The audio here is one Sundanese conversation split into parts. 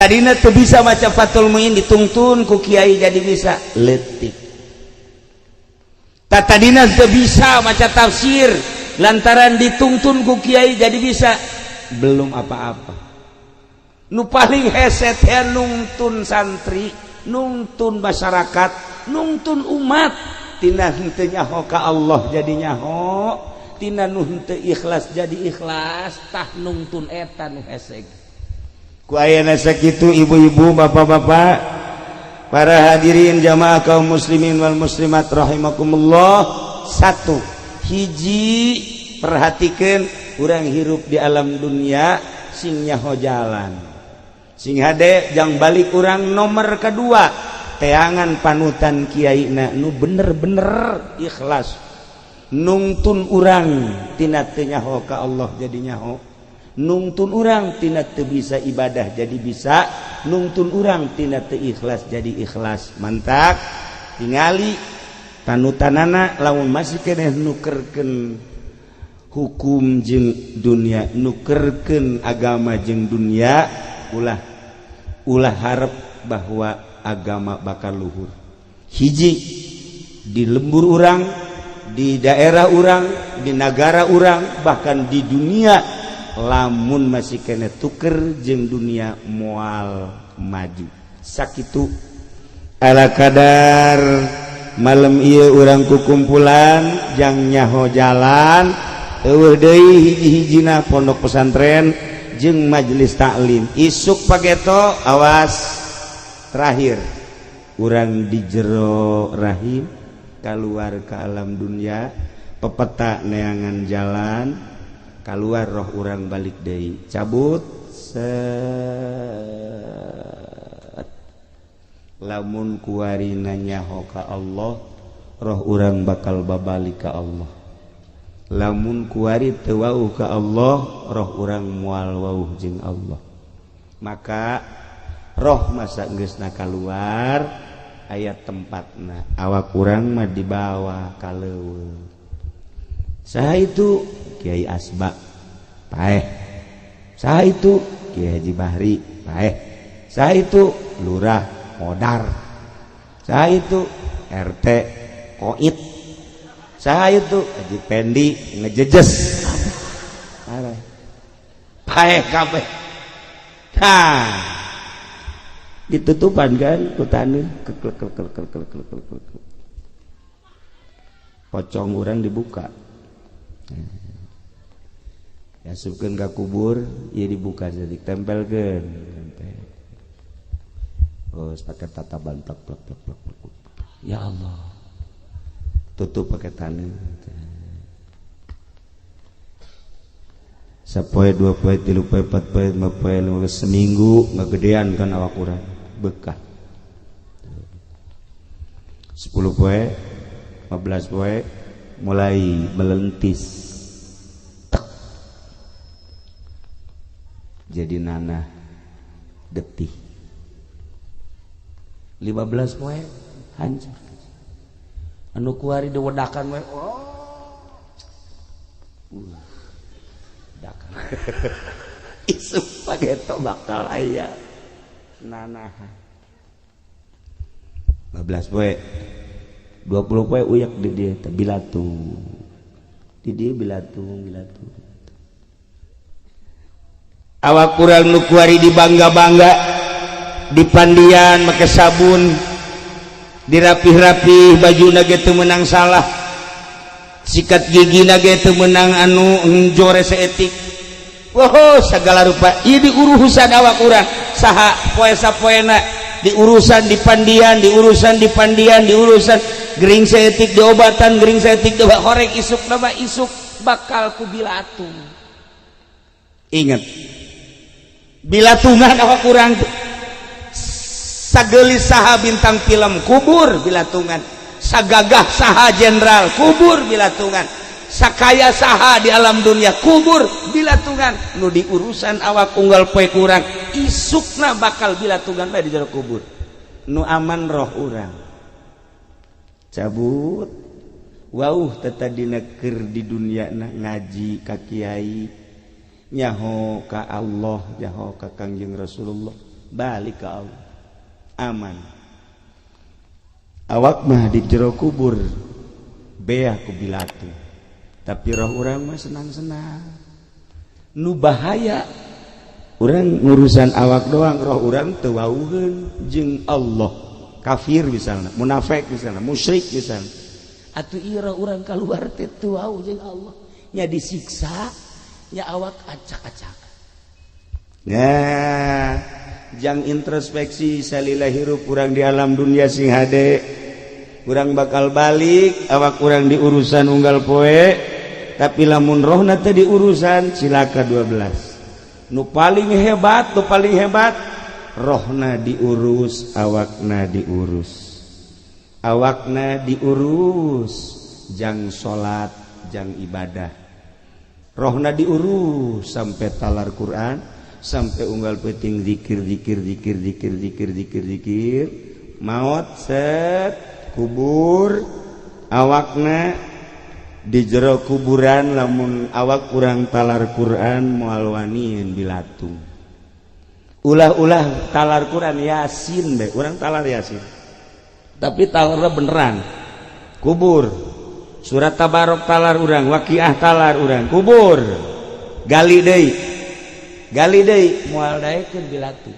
Tadina teu bisa maca Fathul Muin, ditungtun ku kiai jadi bisa leutik. Tadina teu bisa maca tafsir, lantaran ditungtun ku kiai jadi bisa, belum apa-apa. Nu paling hese teh nungtun santri, nungtun masyarakat, nungtun umat tina henteu nyaho ka Allah jadi nyaho, tina nu henteu ikhlas jadi ikhlas. Tah, nungtun eta nu hese. Ku ayana sakitu, ibu-ibu, bapak-bapak, para hadirin jamaah kaum muslimin wal muslimat rahimakumullah. Satu hiji, perhatikan, urang hirup di alam dunia sing nyaho jalan, sing hade jang balik urang. Nomor kedua, teangan panutan kiai na nu bener-bener ikhlas nungtun urang tina teu nyaho ka Allah jadi nyaho, nungtun urang tina teu bisa ibadah jadi bisa, nungtun urang tina teu ikhlas jadi ikhlas. Mantak tingali panutanana. Lamun masih keneh nukerkeun hukum jeung dunia, nukerkeun agama jeung dunia, ulah ulah harap bahwa agama bakal luhur. Hiji, di lembur urang, di daerah urang, di negara urang, bahkan di dunia, lamun masih keneh tuker jeung dunia, moal maju. Sakitu ala kadar malam ieu urang kukumpulan jang nyaho jalan. Euweuh deui hiji-hijina pondok pesantren jeung majelis taklim. Isuk pageto, awas, terakhir urang di jero rahim keluar ke alam dunia, pepeta neangan jalan keluar, roh urang balik deui, cabut set. Lamun kuari nyaho ka Allah, roh urang bakal babalik ka Allah. Lamun kuari teu wauh ka Allah, roh urang moal wauh jeung Allah. Maka roh masa geusna kaluar, aya tempatna, awak urang mah dibawa ka leuweung. Saha itu? Kiai Asba, paeh. Saha itu? Kiai Haji Bahri, paeh. Saha itu? Lurah modar. Saha itu? RT koit. Saha itu? Haji Pendi ngejejes, paeh kabeh. Nah, ditutupan kan ku taneuh, keklek klek klek klek klek klek klek. Pocong urang dibuka, asupkeun ka kubur ieu, dibuka jadi tempelkeun, terus pakai tataban, plek plek plek plek plek. Ya Allah, tutup pakai tanah. Sapoe, 2 poe, 3 poe, 4 poe, 5 poe, 5, seminggu ngegedean kan awak urang bekah. 10 poe, 15 poe, mulai melentis. Tek. Jadi nanah getih. 15 poe hancur. Anu kuari diwedakan we, oh, dakan. Isuk pageto bakal aya nanah. 15 poe, 20 poe, uyak di dia teh, bilatung di dia, bilatung bilatung. Awak kurang nu kuari dibangga-bangga, dipandian make sabun, dirapih-rapih baju ge teu meunang salah, sikat gigi ge teu meunang anu jore saeutik. Wow, segala rupa ieu diurusan awak urang saha poe sapoena, diurusan, dipandian, diurusan, dipandian, diurusan, gering saeutik diobatan, gering saeutik diobat horeng. Isuk nama isuk bakal ku bilatung. Ingat, bilatungan awak urang. Sagelis saha bintang film, kubur bilatungan. Sagagah saha jenderal, kubur bilatungan. Sakaya saha di alam dunia, kubur bilatungan. Nu diurusan awak unggal poe kurang, isukna bakal bilatungan bae di jero kubur. Nu aman roh urang cabut. Wauh, tetap dina keur di dunia na ngaji ka kiai, nyaho ka Allah, nyaho ka Kangjeng Rasulullah. Balik ke Allah, aman. Awak mah di jero kubur beah ku bilatu, tapi roh urang mah senang-senang. Nu bahaya urang ngurusan awak doang, roh urang teu wawuheun jeung Allah. Kafir misalnya, munafik misalnya, musyrik misalnya, atuh ieu roh urang keluar teh teu wawuh jeung Allah nya, disiksa nya, awak acak-acak. Nah, jang introspeksi salila hirup urang di alam dunia sing hade. Urang bakal balik, awak urang di urusan unggal poe, tapi lamun rohna teh di urusan cilaka 12. Nu paling hebat, nu paling hebat rohna diurus, awakna diurus. Awakna diurus jang salat, jang ibadah. Rohna diurus sampai talar Quran, sampai unggal peting zikir, zikir, zikir, zikir, zikir, zikir, zikir. Maut, set, kubur. Awakna di jero kuburan, lamun awak kurang talar Quran moal wanian bilatung. Ulah-ulah talar Quran, Yasin bae urang talar Yasin, tapi talarna beneran. Kubur, surat Tabarok talar urang, Waqiah talar urang, kubur, gali deui, gali deui, moal daekeun bilatung.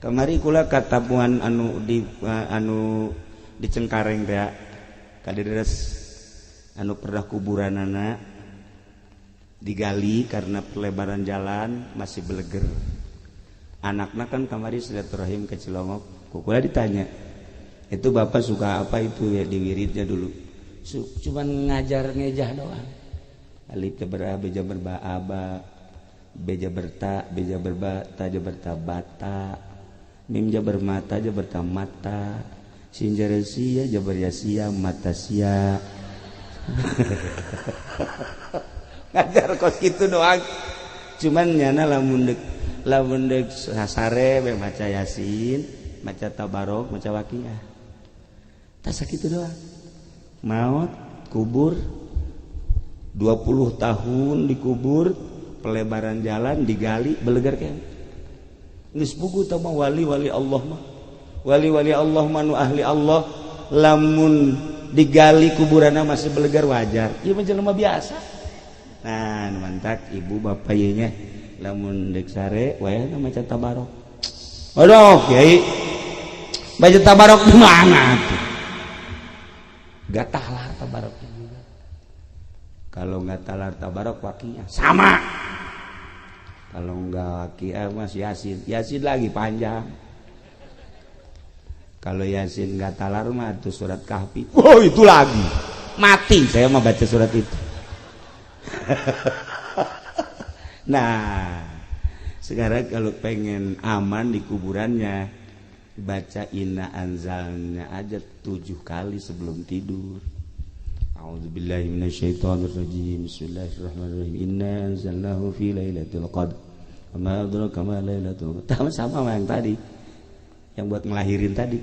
Kamari kula katamuan anu di Cengkareng teh, kadireres anu pernah kuburanana digali karena pelebaran jalan, masih beleger. Anaknya kan kamari silaturahim ke Cilongok, ku kula ditanya, "Itu bapak suka apa itu ya di wiridnya dulu?" Cuman ngajar ngejah doang, alif jabar a, b jabar ba, aba, b jabar ta, b jabar ba, ta jabar ta, bata, mim jabar mata, jabar ta, mata, sin jabar sia, jabar ya sia, mata sia. Ngajar kos gitu doang. Cuman nyana lamun dek sasare be maca Yasin, maca Tabarok, maca Waqiah, tas sakitu doang. Maut, kubur, 20 tahun dikubur, pelebaran jalan digali, belegar kan. Geus puguh tah mah wali-wali Allah mah, wali-wali Allah mah, nu ahli Allah, lamun digali kuburanna masih belegar, wajar. Ieu mah jelema biasa. Nah, mantak ibu bapak ieu nya, lamun dek sare wayahna maca Tabarok. "Aduh kiai, baca Tabarok di mana tuh?" Gak talar Tabaroknya juga. Kalau nggak talar Tabarok, Waqiah sama. Kalau nggak Waqiah mas Yasin, Yasin lagi panjang. Kalau Yasin nggak talar mah itu surat Kahfi. Oh, itu lagi mati saya mau baca surat itu. Nah, sekarang kalau pengen aman di kuburannya, baca Inna Anzalna aja 7 kali sebelum tidur. A'udzubillahi minasyaitonirrajim. Bismillahirrahmanirrahim. Inna anzalnahu fi lailatul qadr. Wa ma adraka ma lailatul qadr. Sama sama yang tadi. Yang buat ngelahirin tadi.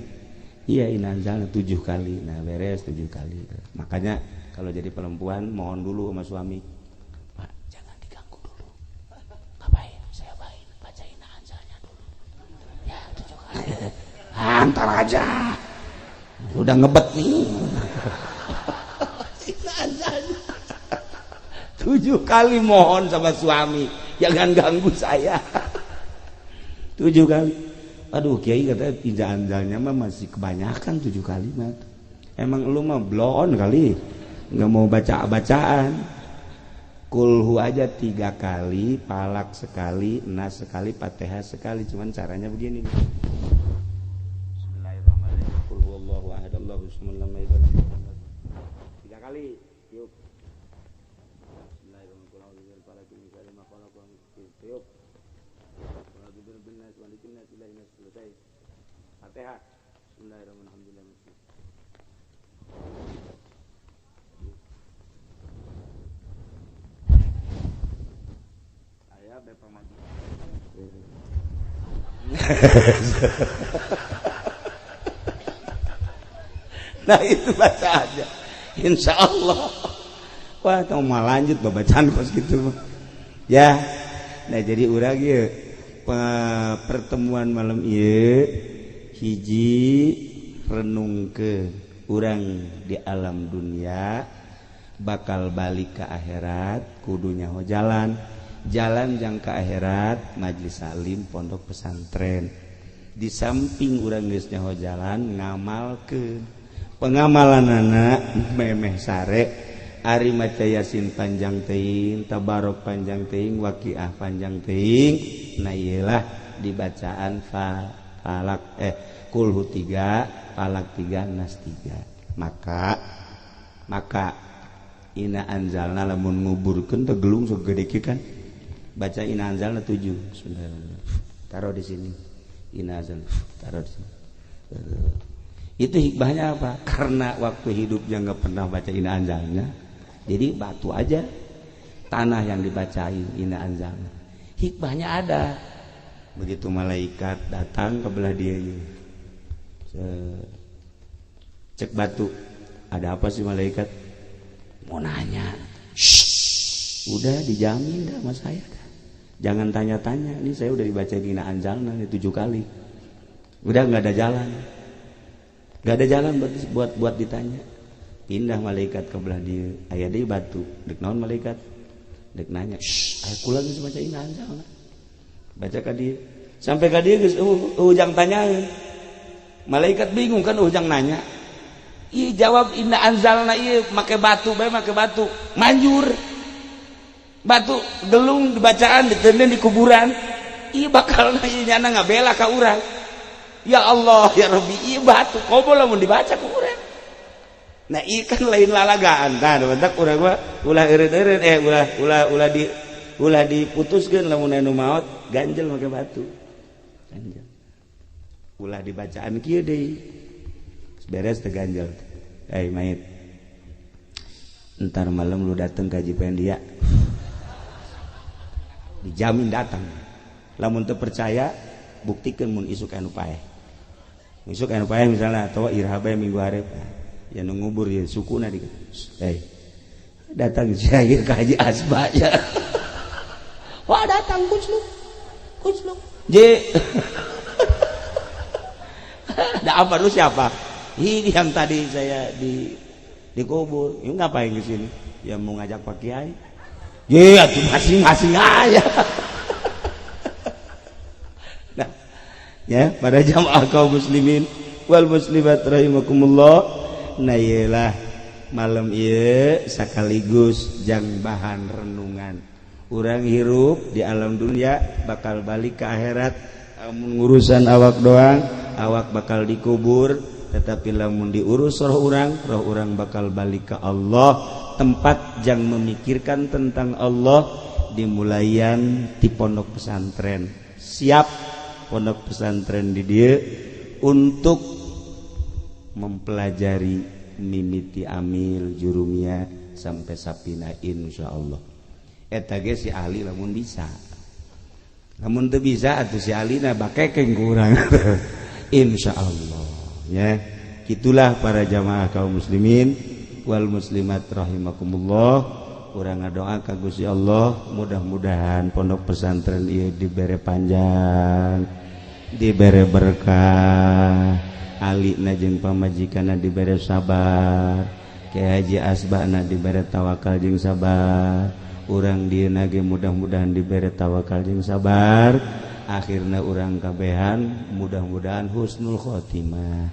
Iya, inna anzalna 7 kali. Nah, beres 7 kali. Makanya kalau jadi perempuan mohon dulu sama suami. "Pak, jangan diganggu dulu." "Ngapain?" "Saya bain baca inna anzalnya dulu." Ya, 7 kali. Antar aja. Udah ngebet nih. Inna anzalna. 7 kali mohon sama suami, jangan ganggu saya. 7 kali. "Aduh kiai," kata, "inna anzalnya mah masih kebanyakan 7 kali mah." Emang lu mah bloon kali, nggak mau baca bacaan. Kulhu aja 3 kali, Falak sekali, Nas sekali, Fatihah sekali. Cuman caranya begini. Bismillahirrahmanirrahim. Qul huwallahu ahad, Allahu samad, lam yalid walam yulad. 3 kali. Tiup. Bismillahirrahmanirrahim. Falaq min syarri ma khalaq. Tiup. Qul a'udzu birabbin nas, malikin nas, ilahin nas. Selesai. Fatihah. Bismillahirrahmanirrahim. Saya Nah, itu baca aja. Insya Allah. Wah, tau mah lanjut bacaan kos gitu. Ya. Nah, jadi urang ieu Pertemuan malam ieu, hiji, renung ke urang di alam dunia bakal balik ke akhirat, kudu nyaho jalan jalan jang ke akhirat. Majlis taklim, pondok pesantren, di samping urang geus nyaho jalan, ngamal ke pengamalan anak memeh sare. Ari maca Yasin panjang teuing, Tabarok panjang teuing, Waqiah panjang teuing. Nah, iyalah dibacaan falak, kulhu 3, falak 3, nas 3. Maka maka Inna anzalna, lamun nguburkeun teh gelung segede kieu kan, baca Inna anzalna 7, taruh di sini. Inna anzalna, taruh di sini. Itu hikmahnya apa? Karena waktu hidupnya nggak pernah baca Inna anzalna, jadi batu aja, tanah yang dibacain Inna anzalna. Hikmahnya ada, begitu malaikat datang ke belah dia, cek batu, "Ada apa sih, malaikat?" "Mau nanya." "Shh, udah dijamin dah sama saya dah. Jangan tanya-tanya. Ini saya udah dibaca Inna anzalna ini tujuh kali, udah nggak ada jalan, nggak ada jalan buat buat buat ditanya." Pindah malaikat ke belah dia, aya deui batu. "Dek naon, malaikat?" "Dek nanya." "Shh, aya kula geus baca Inna anzalna." Baca ka dia sampai ka dia geus ujang tanyaeun. Malaikat bingung kan, ujang nanya. Ih, jawab Inna anzalna ieu make batu bae, make batu manjur, batu gelung dibacaan, ditenden di kuburan. Ih, bakal nyana ngabela ka urang. Ya Allah, ya Rabbi, ieu batu komo lamun dibaca ku urang. Nah, ieu kan lain lalagaan. Nah, bentak urang mah ulah eureun-eureun, ulah ulah ulah di ulah diputuskeun. Lamun anu maot, ganjel make batu, ganjel, ulah dibacaan kieu deui. Beres teh, ganjel. "Eh, mayit, ntar malam lu dateng ka Haji Pendia." Dijamin datang. Lamun teu percaya, buktikan mun isuk anu paeh, isuk anu paeh misalnya, atau iraha bae minggu hareup ya nu ngubur ya sukuna di, "Eh, datang saya ke Haji Asba ya." Wah, datang kucluk kucluk. "Je, ada apa? Lu siapa?" "Ini yang tadi saya di dikubur." "Ini ngapain ke sini?" "Ya mau ngajak Pak Kiai." "Ya tuh masing-masing aja." Nah ya, pada jamaah kaum muslimin wal muslimat rahimakumullah, nah iyalah malam ieu sekaligus jang bahan renungan. Urang hirup di alam dunia bakal balik ke akhirat. Amun ngurusan awak doang, awak bakal dikubur, tetapi lamun diurus roh urang, roh urang bakal balik ke Allah. Tempat jang memikirkan tentang Allah dimulaian di pondok pesantren. Siap pondok pesantren di dia untuk mempelajari mimiti amil, jurumia, sampai sapina, insyaallah. Eta ge si ahli lamun bisa. Lamun teu bisa atuh si ahlina bakekeng kurang, insyaallah ya. Gitulah para jamaah kaum muslimin wal muslimat rahimakumullah. Urang ngadoa ka Gusti Allah, mudah-mudahan pondok pesantren ieu dibere panjang, dibere berkah, alina jeung pamajikanna dibere sabar, Kiai Haji Asbana dibere tawakal jeung sabar, urang dieuna ge mudah-mudahan dibere tawakal jeung sabar. Akhirna urang kabehan mudah-mudahan husnul khotimah.